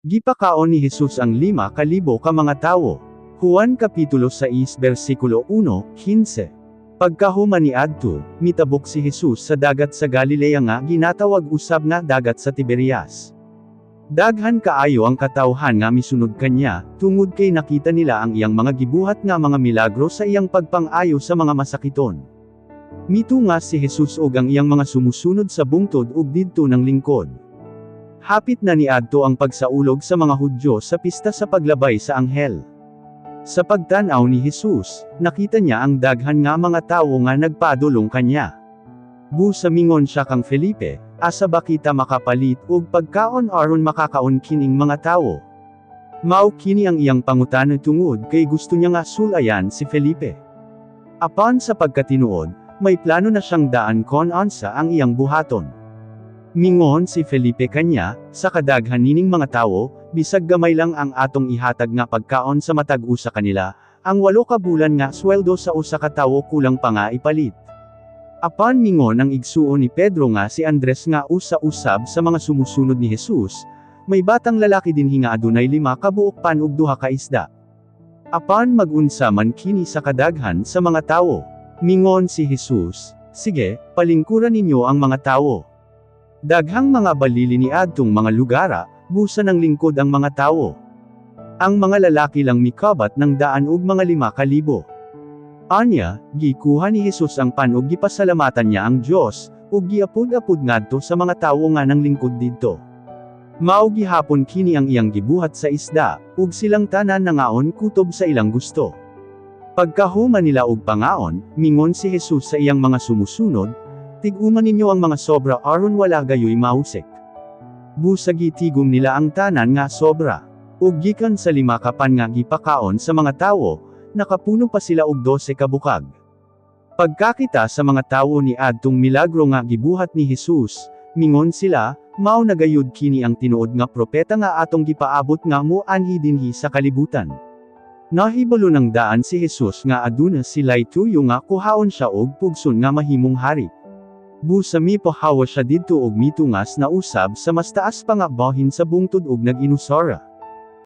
Gipakaon ni Jesus ang 5,000 ka mga tawo. Juan Kapitulo 6 versikulo 1, 15. Pagkahuman niadto, mitabok si Jesus sa dagat sa Galilea nga ginatawag usab nga dagat sa Tiberias. Daghan kaayo ang katawhan nga misunod kanya, tungod kay nakita nila ang iyang mga gibuhat nga mga milagro sa iyang pagpang-ayo sa mga masakiton. Mitunga si Jesus ug ang iyang mga sumusunod sa bungtod ug didto nanglingkod. Hapit na niadto ang pagsaulog sa mga Hudyo sa pista sa paglabay sa anghel. Sa pagtan-aw ni Jesus, nakita niya ang daghan nga mga tawo nga nagpadulong kanya. Busa mingon siya kang Felipe, "Asa ba kita makapalit og pagkaon aron makakaon kining mga tawo?" Mao kini ang iyang pangutana tungod kay gusto niya nga sulayan si Felipe. Apan sa pagkatinuod, may plano na siyang daan kon unsa ang iyang buhaton. Mingon si Felipe kanya, "Sa kadaghan nining mga tawo, bisag gamay lang ang atong ihatag nga pagkaon sa matag usa kanila, ang 8 ka bulan nga sweldo sa usa ka tawo kulang pa nga ipalit." Apan mingon ang igsuon ni Pedro nga si Andres nga usa usab sa mga sumusunod ni Jesus, "May batang lalaki dinhi nga adunay 5 ka buok pan ug 2 ka isda. Apan mag-unsa man kini sa kadaghan sa mga tawo?" Mingon si Jesus, "Sige, palingkuran ninyo ang mga tawo." Daghang mga balili niadtong mga lugara, busa nanglingkod ang mga tawo. Ang mga lalaki lang mikabat ng daan ug mga 5,000. Anya, gikuha ni Jesus ang pan ug gipasalamatan niya ang Dios, ug giapod-apod ngadto sa mga tawo nga nanglingkod didto. Mao gihapon kini ang iyang gibuhat sa isda, ug silang tanan nangaon kutob sa ilang gusto. Pagkahuman nila og pangaon, mingon si Jesus sa iyang mga sumusunod, "Tig-uma ninyo ang mga sobra aron wala gayoy mausik." Busa gitigom nila ang tanan nga sobra. Ug gikan sa 5 ka pan nga gipakaon sa mga tawo, nakapuno pa sila og 12 ka bukag. Pagkakita sa mga tawo ni adtong milagro nga gibuhat ni Jesus, mingon sila, "Mao na gayud kini ang tinuod nga propeta nga atong gipaabot nga mo-anhi dinhi sa kalibutan." Nahibalo nang daan si Jesus nga aduna sila'y tuyo nga kuhaon siya og pugson nga mahimong hari. Busa mipahawa siya didto og mitungas na usab sa mas taas pa nga bahin sa bungtod ug nag-inusara.